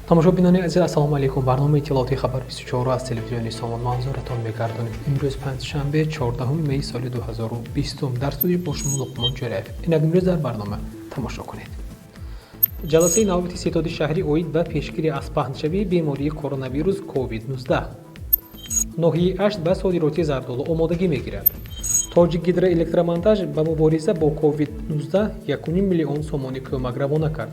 Тамошобинони азиз, ассалому алайкум. Барномаи иттилоотии хабар 24 аз телевизиони Сомон манзуратон мегардонем. Имрӯз панҷшанбе, 14 май соли 2020. Дар студия бо шумо Луқмон Ҷӯраев. Инак имрӯз дар барнома тамошо кунед. Ҷаласаи навбати ситоди шаҳрӣ оид ба пешгирӣ аз паҳншавии бемории коронавирус COVID-19. Ноҳияи Ашт ба содироти зардолу омодагӣ мегирад. Тоҷик гидроэлектромонтаж ба мубориза бо COVID-19 1,5 миллион сомонӣ кӯмак равона кард.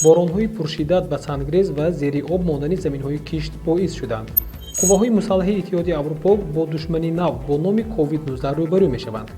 Боронҳои пуршиддат ба сангрез ва зери об мондани заминҳои кишт боис шуданд. Қувваҳои мусаллаҳи Иттиҳоди Аврупо бо душмани нав бо номи COVID-19 рӯбарӯ мешаванд.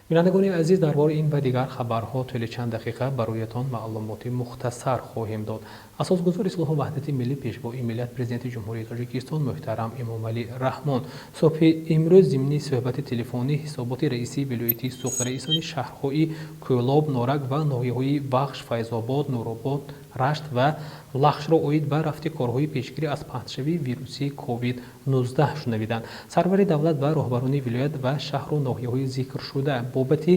Бинандагони азиз, дар бораи ин ва дигар хабарҳо тӯли чанд дақиқа бароятон маълумоти мухтасар хоҳем дод. Асосгузори сулҳу ваҳдати миллӣ, пешвои миллат, президенти Ҷумҳурии Тоҷикистон муҳтарам Эмомалӣ Раҳмон субҳи имрӯз зимни суҳбати телефонӣ ҳисоботи раиси вилояти Суғд, раисони шаҳрҳои Кӯлоб, Норак ва ноҳияҳои Вахш, Файзобод, Нуробод, Рашт ва Лахшро оид ба рафти корҳои пешгирӣ аз паҳншавии вируси COVID-19 шунавиданд. Сарвари давлат ба роҳбарони вилоят ва шаҳру ноҳияҳои зикршуда бобати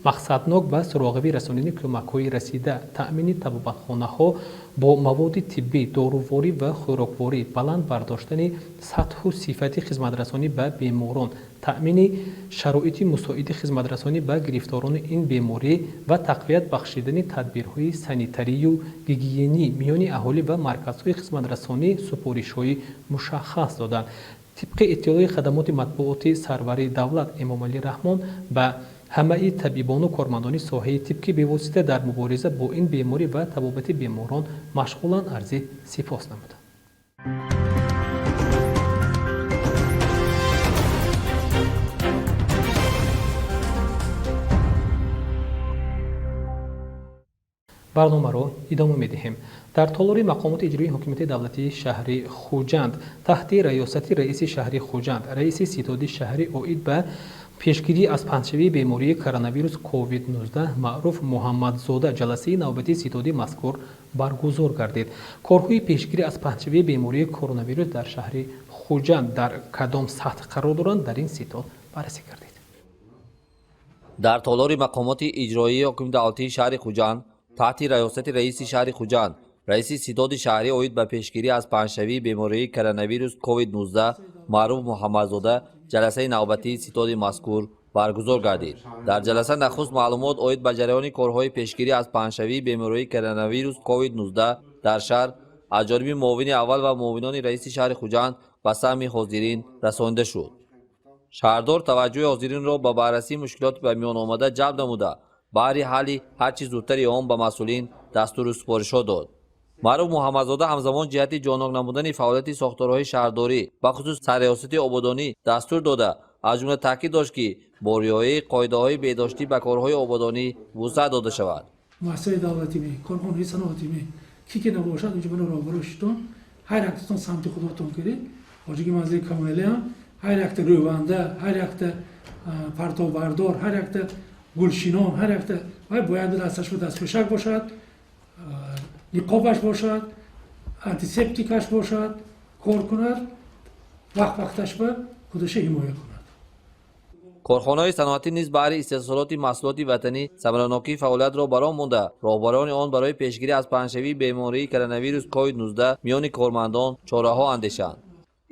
мақсаднок ба суроғавӣ расонидани кӯмакҳои расида, таъмини табобатхонаҳо бо маводи тиббӣ, доруворӣ ва хӯрокворӣ, баланд бардоштани сатҳу сифати хизматрасонӣ ба беморон, таъмини шароити мусоиди хизматрасонӣ ба гирифторони ин беморӣ ва тақвият бахшидани тадбирҳои санитарию гигиенӣ миёни аҳолӣ ва марказҳои хизматрасонӣ супоришҳои мушаххас доданд. Тибқи иттилои хадамоти матбуоти сарвари давлат, Эмомалӣ Раҳмон ба ҳамаи табибону кормандони соҳаи тиб, ки бевосита дар мубориза бо ин беморӣ ва табобати беморон машғуланд, арзи сипос намуданд. Барномаро идома медиҳем. Дар толори мақомоти иҷроии ҳокимияти давлатии шаҳри Хуҷанд таҳти раёсати раиси шаҳри Хуҷанд, раиси ситоди шаҳрӣ оид ба пешгирӣ аз паҳншавии бемории коронавирус COVID-19 Маъруф Муҳаммадзода ҷаласаи навбатии ситоди мазкур баргузор гардид. Корҳои пешгирӣ аз паҳншавии бемории коронавирус дар шаҳри Хуҷанд дар кадом сатҳ қарор доранд, дар ин ситод баррасӣ гардид. Дар толори мақомоти иҷроии ҳокимияти давлатии шаҳри Хуҷанд таҳти раёсати раиси шаҳри Хуҷанд, раиси ситоди шаҳрӣ оид ба пешгирӣ аз паҳншавии бемории коронавирус COVID-19 Маъруф Муҳаммадзода ҷаласаи навбатии ситоди мазкур баргузор гардид. Дар ҷаласа нахуст маълумот оид ба ҷараёни корҳои пешгирӣ аз паҳншавии бемории коронавирус COVID-19 дар шаҳр аз ҷониби муовини аввал ва муовинони раиси шаҳри Хуҷанд ба самъи ҳозирин расонида шуд. Шаҳрдор таваҷҷӯҳи ҳозиринро ба баррасии мушкилоти ба миён омада ҷалб намуда, баҳри ҳалли ҳарчи зудтари он ба масъулин дастуру супоришҳо дод. Маъруф Муҳаммадзода ҳамзамон ҷиҳати ҷоннок намудани фаъолияти сохторҳои шаҳрдорӣ, бахусус сарриёсати ободонӣ дастур дода, аз ҷумла таъкид дошт, ки бо риояи қоидаҳои беҳдоштӣ ба корҳои ободонӣ вусъат дода шавад. Муассисаи давлатӣ ме, корхонаҳои саноатӣ ме, ки ки набошад, инҷо мана роҳбаро шитон, ҳар яктатон самти худотон кардед, ҳоҷиги манзили коммуналиам, ҳар якта рӯванда, ҳар якта партобардор, ҳар якта гулшинон, ҳар якта вай бояд дасташ ба дастпӯшак бошад, ниқобаш бошад, антисептикаш бошад, кор кунад, вақт вақташ ба худаша ҳимоя кунад. Корхонаҳои саноатӣ низ баҳри истеҳсолоти маҳсулоти ватанӣ самаранокии фаъолиятро бар он монда, роҳбарони он барои пешгирӣ аз паҳншавии бемории коронавирус COVID-19 миёни кормандон чораҳо андешанд.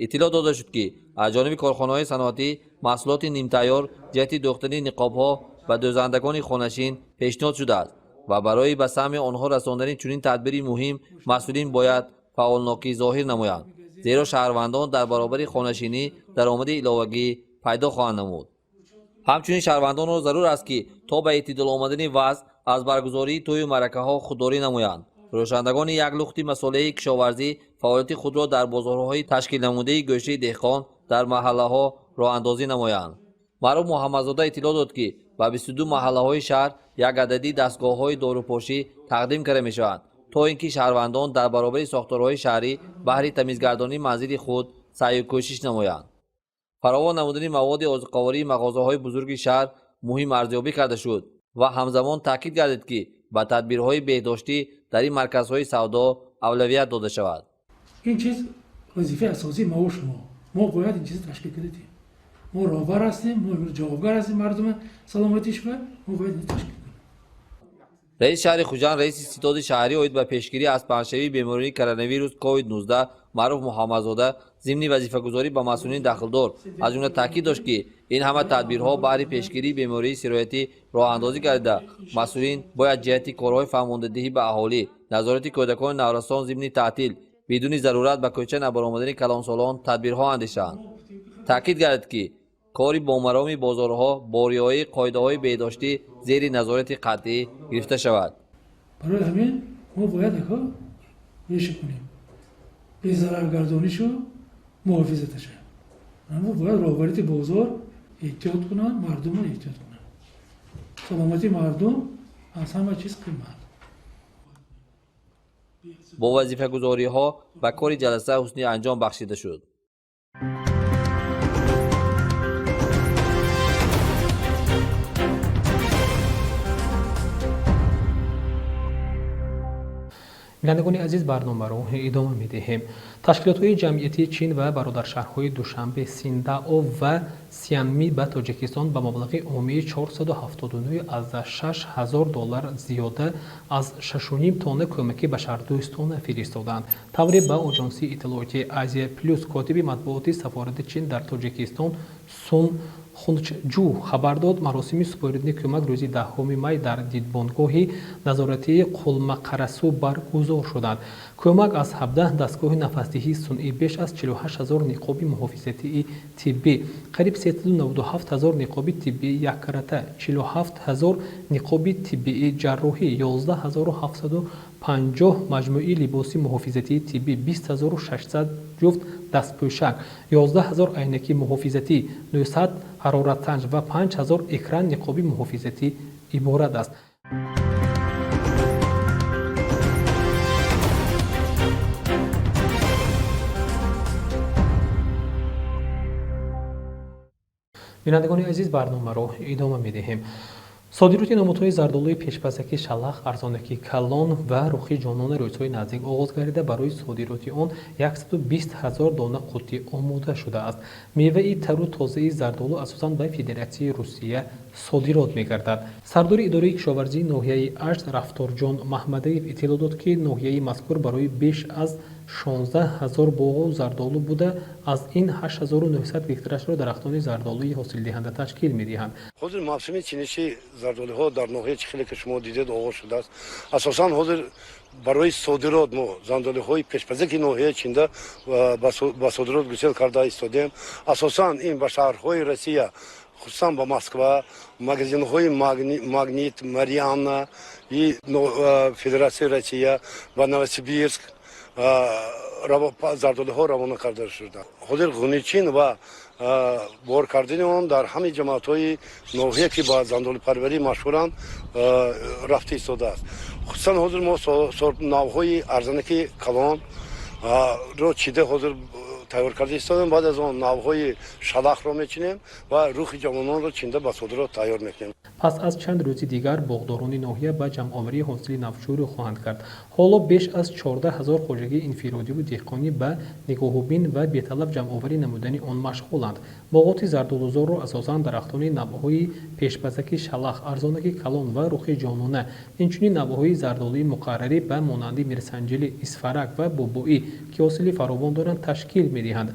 Иттилоъ дода шуд, ки аз ҷониби корхонаҳои саноатӣ маҳсулоти нимтайёр ҷиҳати дӯхтани ниқобҳо ба дӯзандагони хонашин пешниҳод шудааст ва барои ба самъи онҳо расондани чунин тадбири муҳим масъулин бояд фаъолнокӣ зоҳир намоянд, зеро шаҳрвандон дар баробари хонашинӣ даромади иловагӣ пайдо хоҳанд намуд. Ҳамчунин шаҳрвандонро зарур аст, ки то ба эътидол омадани вазъ аз баргузории тӯю маъракаҳо худдорӣ намоянд. Фурӯшандагони як лухти масолеҳи кишоварзӣ фаъолияти худро дар бозорҳои ташкилнамудаи гӯшаи деҳқон дар маҳаллаҳо роҳандозӣ намоянд. Маъруф Муҳаммадзода иттилоъ дод, ки ба 22 маҳаллаҳои шаҳр як адади дастгоҳҳои дорупошӣ тақдим карда мешаванд, то ин ки шаҳрвандон дар баробари сохторҳои шаҳрӣ баҳри тамизгардонии манзили худ саъю кӯшиш намоянд. Фаровон намудани маводи озуқавории мағозаҳои бузурги шаҳр муҳим арзёбӣ карда шуд ва ҳамзамон таъкид гардид, ки ба тадбирҳои беҳдоштӣ дар ин марказҳои савдо авлавият дода шавад. Ин чиз вазифаи асосии маву шумо. Мо бояд ин чиза ташкил карда диҳем. Мо роҳбар ҳастем, мо имрӯз ҷавобгар ҳастем мардума саломатиш ва мо бояд ин ташкил кунем. Раиси шаҳри Хуҷанд, раиси ситоди шаҳрӣ оид ба пешгирӣ аз паҳншавии бемории коронавирус COVID-19 Маъруф Муҳаммадзода зимни вазифагузорӣ ба масъулини дахлдор аз ҷумла таъкид дошт, ки ин ҳама тадбирҳо баҳри пешгирии бемории сироятӣ роҳандозӣ гардида, масъулин бояд ҷиҳати корҳои фаҳмондадиҳӣ ба аҳолӣ, назорати кӯдакони наврасон зимни таътил, бидуни зарурат ба кӯча набаромадани калонсолон тадбирҳо андешанд. Таъкид гардид, ки кори бомароми бозорҳо бо риояи қоидаҳои беҳдоштӣ зери назорати қатъӣ гирифта шавад. Барои ҳамин мо бояд реша кунем, безараргардонишу муҳофизаташа. Мо бояд роҳбарити бозор эҳтиёт кунанд, мардумро эҳтиёт кунанд. Саломатии мардум аз ҳама чиз қимат. Бо вазифагузориҳо ба кори ҷаласа ҳусни анҷом бахшида шуд. Бинандагони азиз, барномаро идома медиҳем. Ташкилотҳои ҷамъиятии Чин ва бародаршаҳрҳои Душанбе, Синдао ва Сянми ба Тоҷикистон ба маблағи умумии 479,6 ҳазор доллар зиёда аз 6,5 тонна кӯмаки башардӯстона фиристоданд. Тавре ба оҷонсии иттилоотии Азия Плюс котиби матбуоти сафорати Чин дар Тоҷикистон Сун Хунчҷу хабар дод, маросими супоридани кӯмак рӯзи 10 май дар дидбонгоҳи назоратии Қулмақарасу баргузор шуданд. Кӯмак аз 17 дастгоҳи нафасдиҳии сунъӣ, беш аз 48 ҳазор ниқоби муҳофизатии тиббӣ, қариб 397 ҳазор ниқоби тиббии яккарата, 47 ҳазор ниқоби тиббии ҷарроҳӣ, 11 750 маҷмӯи либоси муҳофизатии тиббӣ, 20 600 ҷуфт дастпӯшак, 11 ҳазор айнаки муҳофизатӣ, 900 ҳароратсанҷ ва 5 ҳазор экран ниқоби муҳофизатӣ иборат аст. Бинандагони азиз, барномаро идома медиҳем. Содироти намудҳои зардолуи пешпазаки шалах, арзонаки калон ва рухи ҷонона рӯзҳои наздик оғоз гардида, барои содироти он 120 ҳазор дона қуттӣ омода шудааст. Меваи тару тозаи зардолу асосан ба Федератсияи Русия содирот мегардад. Сардори идораи кишоварзии ноҳияи Ашт Рафторҷон Маҳмадаев иттилоъ дод, ки ноҳияи мазкур барои беш аз 16 ҳазор боғу зардолу буда, аз ин 8900 гектарашро дарахтони зардолуи ҳосилдиҳанда ташкил медиҳанд. Ҳозир мавсими чиниши зардолуҳо дар ноҳия, чӣ хеле ки шумо дидед, оғоз шудааст. Асосан ҳозир барои содирот мо зардолуҳои пешпазаки ноҳияи чинда ба содирот гусел карда истодем. Асосан ин ба шаҳрҳои Россия, хусусан ба Москва, магазинҳои Магнит, Марианна и Федератсияи Россия, ба Новосибирск зардолуҳо равона карда шуданд. Ҳозир ғуничин ва бор кардани он дар ҳамаи ҷамоатҳои ноҳия, ки ба зардолупарварӣ машҳуранд, рафта истодааст. Хусусан ҳозир мо навъҳои арзанаки калон ро чида ҳозир тайёр карда истодем. Баъд аз он навъҳои шалахро мечинем ва рухи ҷавононро чинда ба содирот тайёр мекунем. Пас аз чанд рӯзи дигар боғдорони ноҳия ба ҷамъоварии ҳосили нав шурӯъ хоҳанд кард. Ҳоло беш аз 14 ҳазор хоҷагии инфиродиву деҳқонӣ ба нигоҳубин ва беталаб ҷамъоварӣ намудани он машғуланд. Боғоти зардолузорро асосан дарахтони навъҳои пешпазаки шалах, арзонаки калон ва рухи ҷонона, инчунин навъҳои зардолуи муқаррарӣ ба монанди мирсанҷилӣ, исфарак ва бобоӣ, ки ҳосили фаровон доранд, ташкил медиҳанд.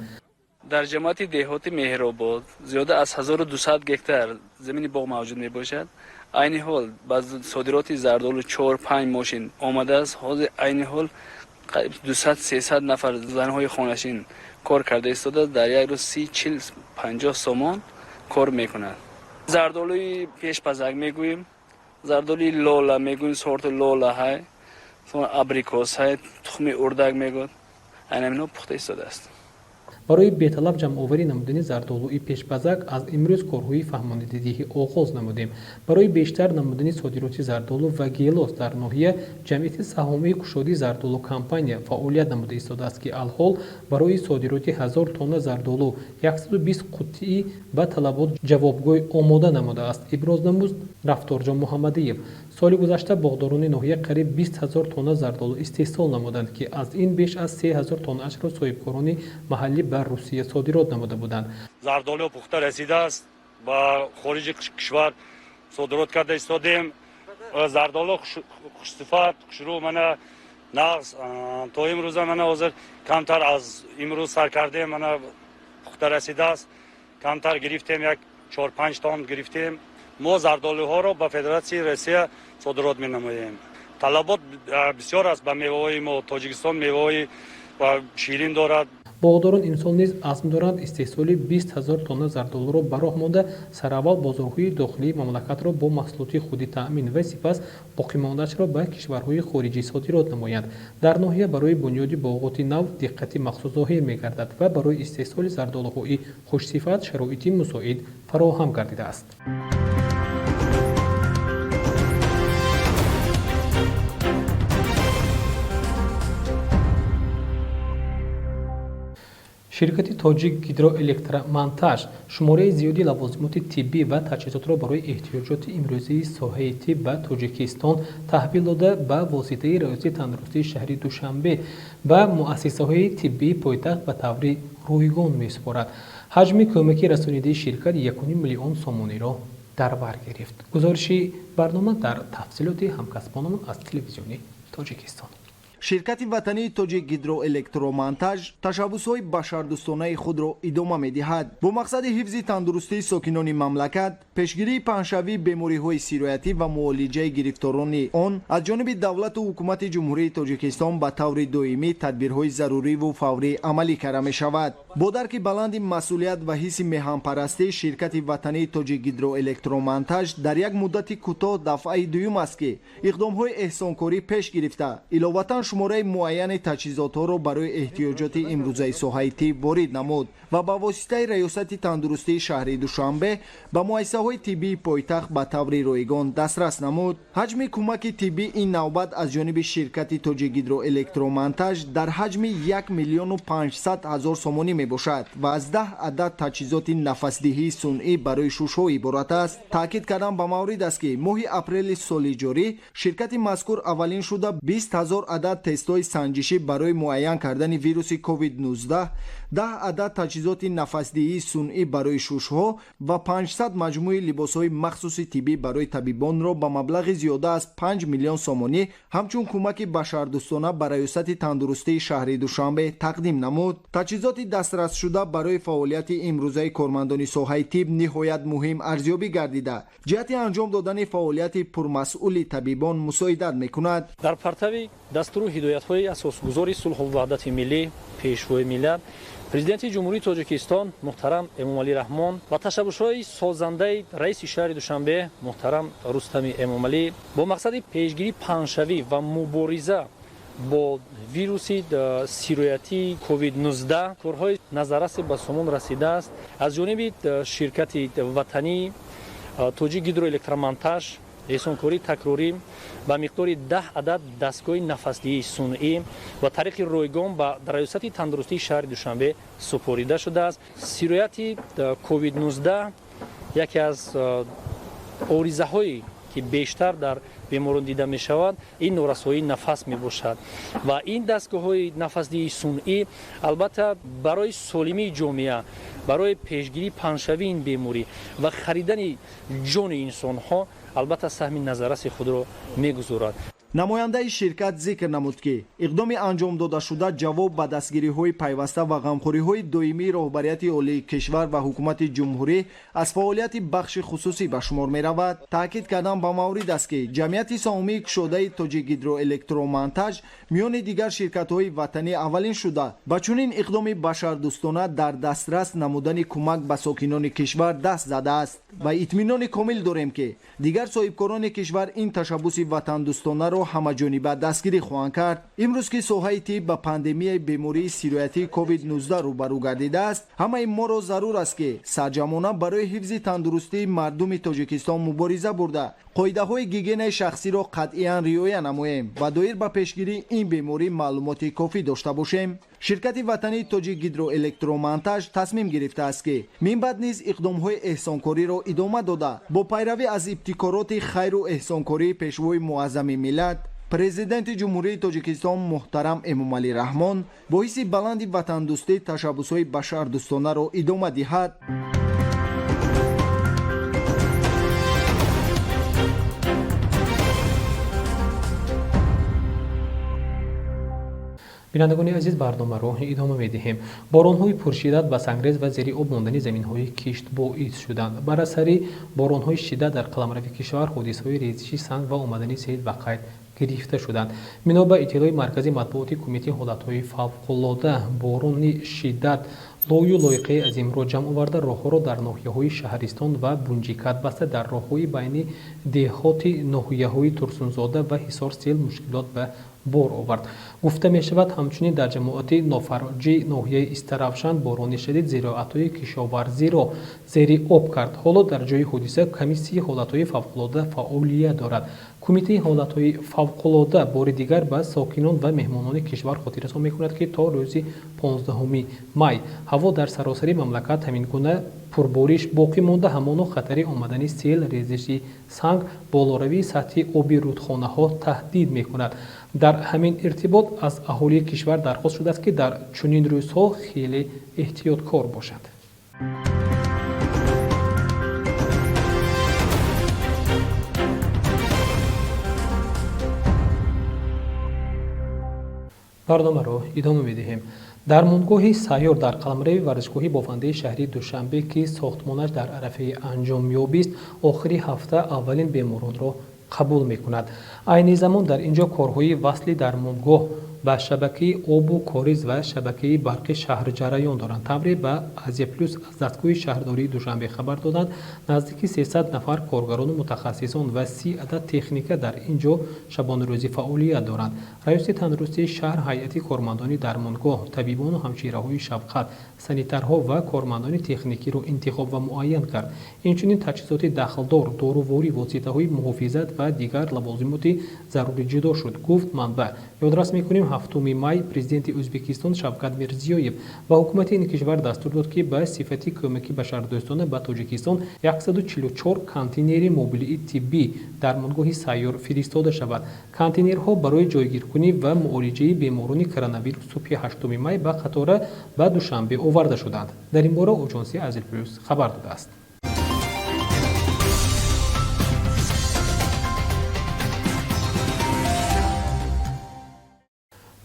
Дар ҷамоати деҳоти Меҳробод зиёда аз 1200 гектар замини боғ мавҷуд мебошад. Айни ҳол ба содироти зардолу 4-5 мошин омадааст. Ҳозир айни ҳол 200-300 нафар занҳои хонашин кор карда истодааст. Дар як рӯз 30, 40, 50 сомон кор мекунад. Зардолуи пешпазак мегӯем, зардолуи лола мегӯем, сорти лола ҳай, абрикос ҳай, тухми урдак мегӯяд. Айнан инҳо пухта истодааст. Барои беталаб ҷамъоварӣ намудани зардолуи пешпазак аз имрӯз корҳои фаҳмонидадиҳӣ оғоз намудем. Барои бештар намудани содироти зардолу ва гелос дар ноҳия ҷамъияти саҳомии кушодии зардолу компания фаъолият намуда истодааст, ки алҳол барои содироти 1000 тонна зардолу 120 қуттии ба талабот ҷавобгӯй омода намудааст, иброз намуд Рафторҷон Муҳаммадиев. Соли гузашта боғдорони ноҳия қариб 20 ҳазор тонна зардолу истеҳсол намуданд, ки аз ин беш аз 3 ҳазор тоннаашро соҳибкорони маҳаллӣ ба ба Русия содирот намуда буданд. Зардолиҳо пухта расидааст, ба хориҷи кишвар содирот карда истодем. Зардолу хушсифат, хушрӯ, мана нағз. То имрӯза мана ҳозир камтар аз имрӯз сар кардем, мана пухта расидааст, камтар гирифтем, як 4-5 тонн гирифтем. Мо зардолуҳоро ба Федератсияи Россия содирот менамоем. Талабот бисёр аст ба меваҳои мо. Тоҷикистон меваҳои ширин дорад. Боғдорон имсол низ азм доранд истеҳсоли 20 ҳазор тонна зардолуро ба роҳ монда, сараввал бозорҳои дохилии мамлакатро бо маҳсулоти худӣ таъмин ва сипас боқимондаашро ба кишварҳои хориҷӣ содирот намоянд. Дар ноҳия барои бунёди боғоти нав диққати махсус зоҳир мегардад ва барои истеҳсоли зардолуҳои хушсифат шароити мусоид фароҳам гардидааст. Ширкати Тоҷик Гидроэлектромонтаж шумораи зиёди лавозимоти тиббӣ ва таҷҳизотро барои эҳтиёҷоти имрӯзии соҳаи тиб ба Тоҷикистон таҳвил дода, ба воситаи Раёсати тандурустии шаҳри Душанбе ба муассисаҳои тиббии пойтахт ба таври ройгон месупорад. Ҳаҷми кӯмаки расонидаи ширкат 1,5 миллион сомониро дар бар гирифт. Гузориши барнома дар тафсилоти ҳамкасбонамон аз телевизиони Тоҷикистон. Ширкати ватании Тоҷик Гидроэлектромонтаж ташаббусҳои башардӯстонаи худро идома медиҳад. Бо мақсади ҳифзи тандурустии сокинони мамлакат, пешгирии паҳншавии бемориҳои сироятӣ ва муолиҷаи гирифторони он аз ҷониби давлату ҳукумати Ҷумҳурии Тоҷикистон ба таври доимӣ тадбирҳои заруриву фаврӣ амалӣ карда мешавад. Бо дарки баланди масъулият ва ҳисси меҳанпарастӣ, ширкати ватании Тоҷик Гидроэлектромонтаж дар як муддати кӯтоҳ дафъаи дуюм аст, ки иқдомҳои эҳсонкорӣ пеш гирифта, иловатан шумораи муайяни таҷҳизотҳоро барои эҳтиёҷоти имрӯзаи соҳаи тиб ворид намуд ва ба воситаи Раёсати тандурустии шаҳри Душанбе ба муассисаҳои тиббии пойтахт ба таври ройгон дастрас намуд. Ҳаҷми кӯмаки тиббӣ ин навбат аз ҷониби ширкати Тоҷик Гидроэлектромонтаж дар ҳаҷми 1 500 000 сомонӣ мебошад ва аз 10 адад таҷҳизоти нафасдиҳии сунъӣ барои шушҳо иборат аст. Таъкид кардан ба маврид аст, ки моҳи апрели соли ҷорӣ ширкати мазкур аввалин шуда 20 ҳазор адад тестҳои санҷишӣ барои муайян кардани вируси COVID-19, 10 адад таҷҳизоти нафасдиҳии сунъӣ барои шушҳо ва 500 маҷмӯи либосҳои махсуси тиббӣ барои табибонро ба маблағи зиёда аз 5 миллион сомонӣ ҳамчун кӯмаки башардӯстона ба Раёсати тандурустии шаҳри Душанбе тақдим намуд. Таҷҳизоти дастрасшуда барои фаъолияти имрӯзаи кормандони соҳаи тиб ниҳоят муҳим арзёбӣ гардида, ҷиҳати анҷом додани фаъолияти пурмасъули табибон мусоидат мекунад. Дар партави дастуру ҳидоятҳои асосгузори сулҳу ваҳдати миллӣ, Пешвои миллат, Президенти Ҷумҳурии Тоҷикистон муҳтарам Эмомалӣ Раҳмон ва ташаббусҳои созандаи раиси шаҳри Душанбе муҳтарам Рустами Эмомалӣ бо мақсади пешгирии паҳншавӣ ва мубориза бо вируси сироятии COVID-19 корҳои назаррасе ба сомон расидааст. Аз ҷониби ширкати ватании Тоҷик Гидроэлектромонтаж эҳсонкории такрорӣ ба миқдори 10 адад дастгоҳи нафасдиҳии сунъӣ ва тариқи ройгон ба Раёсати тандурустии шаҳри Душанбе супорида шудааст. Сирояти COVID-19 яке аз оризаҳое ки бештар дар беморон дида мешавад, ин норасоии нафас мебошад ва ин дастгоҳҳои нафасдиҳии сунъӣ албатта барои солимии ҷомеа, барои пешгирии паҳншавии ин беморӣ ва харидани ҷони инсонҳо албатта саҳми назарраси худро мегузорад. Намояндаи ширкат зикр намуд, ки иқдоми анҷом додашуда ҷавоб ба дастгириҳои пайваста ва ғамхориҳои доимии роҳбарияти олии кишвар ва ҳукумати ҷумҳурӣ аз фаъолияти бахши хусусӣ ба шумор меравад. Таъкид кардан ба маврид аст, ки ҷамъияти саҳомии кушодаи Тоҷик Гидроэлектромонтаж миёни дигар ширкатҳои ватанӣ аввалин шуда ба чунин иқдоми башардӯстона дар дастрас намудани кӯмак ба сокинони кишвар даст задааст ва итминони комил дорем, ки дигар соҳибкорони кишвар ин ташаббуси ватандӯстонаро ҳамаҷониба дастгирӣ хоҳанд кард. Имрӯз ки соҳаи тиб ба пандемияи бемории сироятии COVID-19 рӯбарӯ гардидааст, ҳамаи моро зарур аст, ки сарҷамъона барои ҳифзи тандурустии мардуми Тоҷикистон мубориза бурда, қоидаҳои гигиенаи шахсиро қатъиян риоя намоем ва доир ба пешгирии ин беморӣ маълумоти кофӣ дошта бошем. Ширкати ватании Тоҷик Гидроэлектромонтаж тасмим гирифтааст, ки минбаъд низ иқдомҳои эҳсонкориро идома дода, бо пайравӣ аз ибтикороти хайру эҳсонкории Пешвои муаззами миллат, Президенти Ҷумҳурии Тоҷикистон муҳтарам Эмомалӣ Раҳмон бо ҳисси баланди ватандӯстӣ ташаббусҳои башардӯстонаро идома диҳад. Бинандагони азиз, барномаро идома медиҳем. Боронҳои пуршиддат ба сангрез ва зери об мондани заминҳои кишт боис шуданд. Бар асари боронҳои шиддат дар қаламрави кишвар ҳодисаҳои резиши санг ва омадани сел ба қайд гирифта шуданд. Бино ба иттилои Маркази матбуоти Кумитаи ҳолатҳои фавқулода, борони шиддат лою лоиқаи азимро ҷамъ оварда, роҳҳоро дар ноҳияҳои Шаҳристон ва Бунҷикат баста, дар роҳҳои байни деҳоти ноҳияҳои Турсунзода ва Ҳисор сел мушкилот ба бор овард. Гуфта мешавад, ҳамчунин дар ҷамоати Нофарҷи ноҳияи Истаравшан борони шадид зироатҳои кишоварзиро зери об кард. Ҳоло дар ҷои ҳодиса Комиссияи ҳолатҳои фавқулода фаъолият дорад. Кумитаи ҳолатҳои фавқулода бори дигар ба сокинон ва меҳмонони кишвар хотиррасон мекунад, ки то рӯзи 15 май ҳаво дар саросари мамлакат ҳамин гуна пурбориш боқӣ монда, ҳамоно хатари омадани сел, резиши санг, болоравии сатҳи оби рӯдхонаҳо таҳдид мекунад. Дар ҳамин иртибот аз аҳолии кишвар дархост шудааст, ки дар чунин рӯзҳо хеле эҳтиёткор бошанд. Барномаро идома медиҳем. Дармонгоҳи сайёр дар қаламрави варзишгоҳи бофандаи шаҳри Душанбе, ки сохтмонаш дар арафаи анҷомёбист, охири ҳафта аввалин беморонро қабул мекунад. Айни замон дар ин ҷо корҳои васли дармонгоҳ ба шабакаи обу кориз ва шабакаи барқи шаҳр ҷараён доранд. Тавре ба Азия Плюс аз дастгоҳи шаҳрдории Душанбе хабар доданд, наздики 300 нафар коргарону мутахассисон ва 30 адад техника дар ин ҷо шабонарӯзӣ фаъолият доранд. Раёсати тандурустии шаҳр ҳайати кормандони дармонгоҳ, табибону ҳамшираҳои шафқат, санитарҳо ва кормандони техникиро интихоб ва муайян кард. Инчунин таҷҳизоти дахлдор, доруворӣ, воситаҳои муҳофизат ва дигар лавозимоти зарурӣ ҷудо шуд, гуфт манбаъ. Ёдрас мекунем, 7 май президенти Ӯзбекистон Шавкат Мирзиёев ба ҳукумати ин кишвар дастур дод, ки ба сифати кӯмаки башардӯстона ба Тоҷикистон 144 контейнери мобилии тиббӣ дармонгоҳи сайёр фиристода шавад. Контейнерҳо барои ҷойгиркунӣ ва муолиҷаи беморони коронавирус субҳи 8 май ба қатора ба Душанбе оварда шуданд. Дар ин бора оҷонсии Азия Плюс хабар додааст.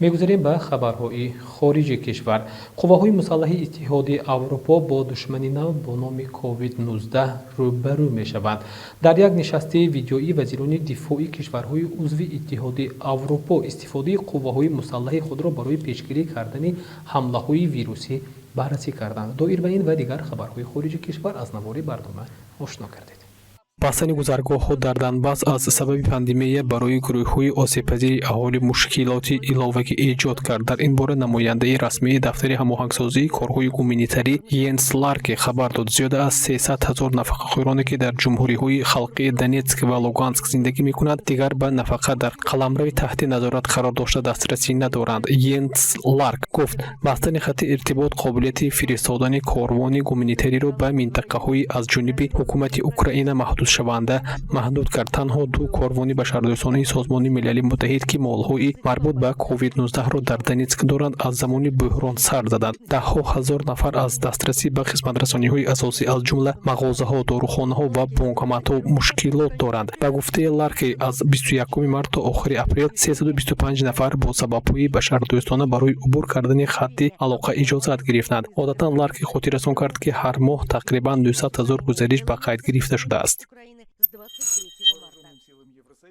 Мегузарем ба хабарҳои хориҷи кишвар. Қувваҳои мусаллаҳи Иттиҳоди Аврупо бо душмани нав бо номи COVID-19 рӯбарӯ мешаванд. Дар як нишасти видеоӣ вазирони дифои кишварҳои узви Иттиҳоди Аврупо истифодаи қувваҳои мусаллаҳи худро барои пешгирӣ кардани ҳамлаҳои вирусӣ баррасӣ карданд. Доир ба ин ва дигар хабарҳои хориҷи кишвар аз навори барнома ошно кардед. Бастани гузаргоҳҳо дар Донбасс аз сабаби пандемия барои гурӯҳҳои осебпазири аҳолӣ мушкилоти иловагӣ эҷод кард. Дар ин бора намояндаи расмии дафтари ҳамоҳангсозии корҳои гуманитарӣ Йенс Ларке хабар дод. Зиёда аз 300 ҳазор нафақахӯроне, ки дар ҷумҳуриҳои халқии Донетск ва Луганск зиндагӣ мекунанд, дигар ба нафақа дар қаламрави таҳти назорат қарор дошта дастрасӣ надоранд. Йенс Ларк гуфт, бастани хатти иртибот қобилияти фиристодани корвони гуманитариро ба минтақаҳои аз ҷониби ҳукумати Украина маҳдуд шаванда маҳдуд кард. Танҳо ду корвони башардӯстонаи Созмони Милали Муттаҳид, ки молҳои марбут ба COVID-19-ро дар Донетск доранд, аз замони буҳрон сар заданд. Даҳҳо ҳазор нафар аз дастрасӣ ба хизматрасониҳои асосӣ, аз ҷумла мағозаҳо, дорухонаҳо ва бонкоматҳо мушкилот доранд. Ба гуфтаи Ларки, аз 21 март то охири апрел 325 нафар бо сабабҳои башардӯстона барои убур кардани хатти алоқа иҷозат гирифтанд. Одатан Ларки хотиррасон кард, ки ҳар моҳ тақрибан 200 ҳазор гузариш ба қайд гирифта шудааст.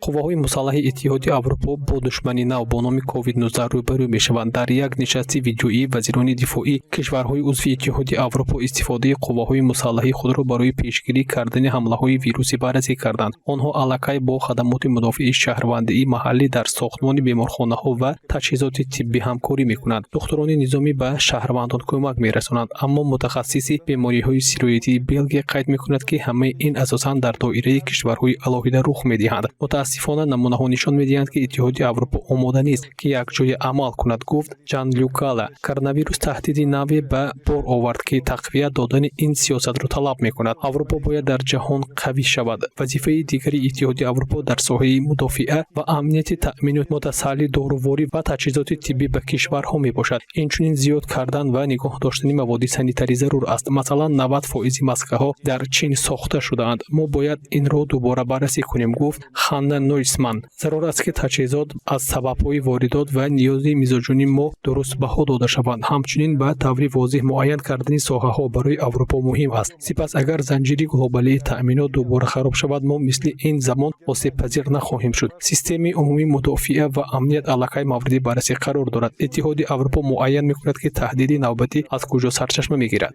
Қувваҳои мусаллаҳи Иттиҳоди Аврупо бо душмани нав бо номи COVID-19 рӯбарӯ мешаванд. Дар як нишасти видеоӣ вазирони дифоӣ кишварҳои узви Иттиҳоди Аврупо истифодаи қувваҳои мусаллаҳи худро барои пешгирӣ кардани ҳамлаҳои вирусӣ баррасӣ карданд. Онҳо аллакай бо хадамоти мудофиаи шаҳрвандии маҳаллӣ дар сохтмони беморхонаҳо ва таҷҳизоти тиббӣ ҳамкорӣ мекунанд. Духтурони низомӣ ба шаҳрвандон кӯмак мерасонанд, аммо мутахассиси бемориҳои сироятии Белгия қайд мекунад, ки ҳамаи ин асосан дар доираи мудофиаи кишварҳои алоҳида рух медиҳанд. Мутаассифона, намунаҳо нишон медиҳанд, ки Иттиҳоди Аврупо омода нест, ки якҷоя амал кунад, гуфт Ҷан Люкала. Коронавирус таҳдиди наве ба бор овард, ки тақвият додани ин сиёсатро талаб мекунад. Аврупо бояд дар ҷаҳон қавӣ шавад. Вазифаи дигари Иттиҳоди Аврупо дар соҳаи мудофиа ва амнияти таъмини мутасалли доруворӣ ва таҷҳизоти тиббӣ ба кишварҳо мебошад. Инчунин зиёд кардан ва нигоҳ доштани маводи санитарӣ зарур аст. Масалан, 90% маскаҳо дар Чин сохта шудаанд. Мо бояд инро дубора баррасӣ кунем, гуфт Ханна Нойсман. Зарур аст, ки таҷҳизот аз сабабҳои воридот ва ниёзи мизоҷони мо дуруст баҳо дода шаванд. Ҳамчунин ба таври возеҳ муайян кардани соҳаҳо барои Аврупо муҳим аст. Сипас, агар занҷири глобалии таъминот дубора хароб шавад, мо мисли ин замон осебпазир нахоҳем шуд. Системаи умумии мудофиа ва амният аллакай мавриди баррасӣ қарор дорад. Иттиҳоди Аврупо муайян мекунад, ки таҳдиди навбатӣ аз куҷо сарчашма мегирад.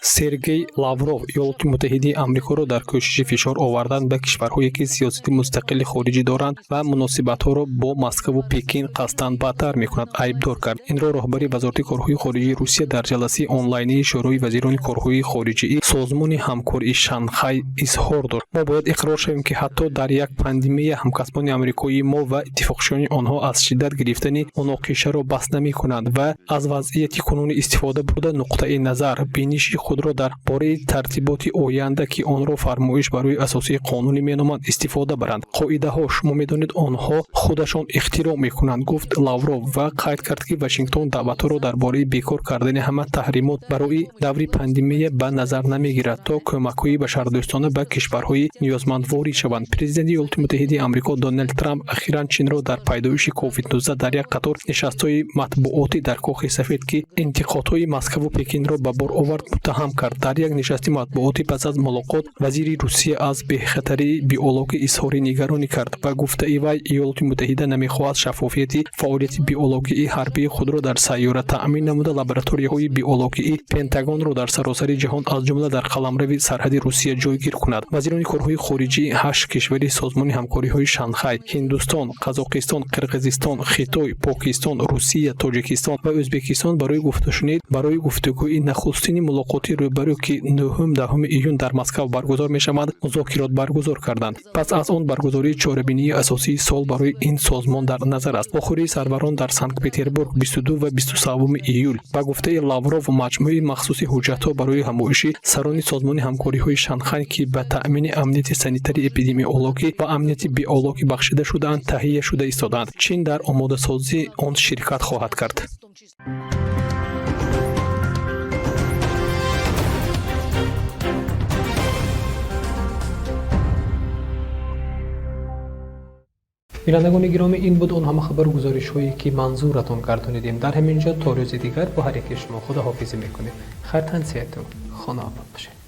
Сергей Лавров Иёлоти Муттаҳидаи Амрикоро дар кӯшиши фишор овардан ба кишварҳое, ки сиёсати мустақили хориҷӣ доранд ва муносибатҳоро бо Москваву Пекин қасдан бадтар мекунад, айбдор кард. Инро роҳбари Вазорати корҳои хориҷии Русия дар ҷаласаи онлайнии Шӯрои вазирони корҳои хориҷии Созмони ҳамкории Шанхай изҳор дошт. Мо бояд иқрор шавем, ки ҳатто дар як пандемия ҳамкасбони амрикоии мо ва иттифоқчиёни онҳо аз шиддат гирифтани муноқишаро бас намекунанд ва аз вазъияти кунунӣ истифода бурда, нуқтаи назар, биниши худро дар бораи тартиботи оянда, ки онро фармоиш барои асосии қонунӣ меноманд, истифода баранд. Қоидаҳо, шумо медонед, онҳо худашон ихтироъ мекунанд, гуфт Лавров ва қайд кард, ки Вашингтон даъватҳоро дар бораи бекор кардани ҳама таҳримот барои даври пандемия ба назар намегирад, то кӯмакҳои башардӯстона ба кишварҳои ниёзманд ворид шаванд. Президенти Иёлоти Муттаҳидаи Амрико Доналд Трамп ахиран Чинро дар пайдоиши COVID-19 дар як қатор нишастҳои матбуотӣ дар Кохи Сафед, ки интиқодҳои Москваву Пекинро ба бор овард, муттаҳам кард. Дар як нишасти матбуотӣ пас аз мулоқот вазири Русия аз бехатарии биологӣ изҳори нигаронӣ кард. Ба гуфтаи вай, Иёлоти Муттаҳида намехоҳад шаффофияти фаъолияти биологии ҳарбии худро дар сайёра таъмин намуда, лабораторияҳои биологии Пентагонро дар саросари ҷаҳон, аз ҷумла дар қаламрави сарҳади Русия, ҷойгир кунад. Вазирони корҳои хориҷии ҳашт кишвари Созмони ҳамкориҳои Шанхай: Ҳиндустон, Қазоқистон, Қирғизистон, Хитой, Покистон, Русия, Тоҷикистон ва Ӯзбекистон барои гуфтугӯи нахустини мулоқоти рӯбарӯ, ки 9-10 июн дар Москав баргузор мешавад, музокирот баргузор карданд. Пас аз он баргузории чорабинии асосии сол барои ин созмон дар назар аст. Охирии сарварон дар Санкт-Петербург 22 ва 23 июл. Ба гуфтаи Лавров, маҷмӯи махсуси ҳуҷҷатҳо барои ҳамоиши сарони Созмони ҳамкориҳои Шанхай, ки ба таъмини амнияти санитари эпидемиологӣ ва амнияти биологӣ бахшида шудаанд, таҳия шуда истодаанд. Чин дар омодасозии он ширкат хоҳад кард. Бинандагони гиромӣ, ин буд он ҳама хабару гузоришҳое, ки манзуратон гардонидем. Дар ҳамин ҷо то рӯзи дигар бо ҳар яке шумо худоҳофизӣ мекунем. Хайр, тансиҳату хонаобод бошед.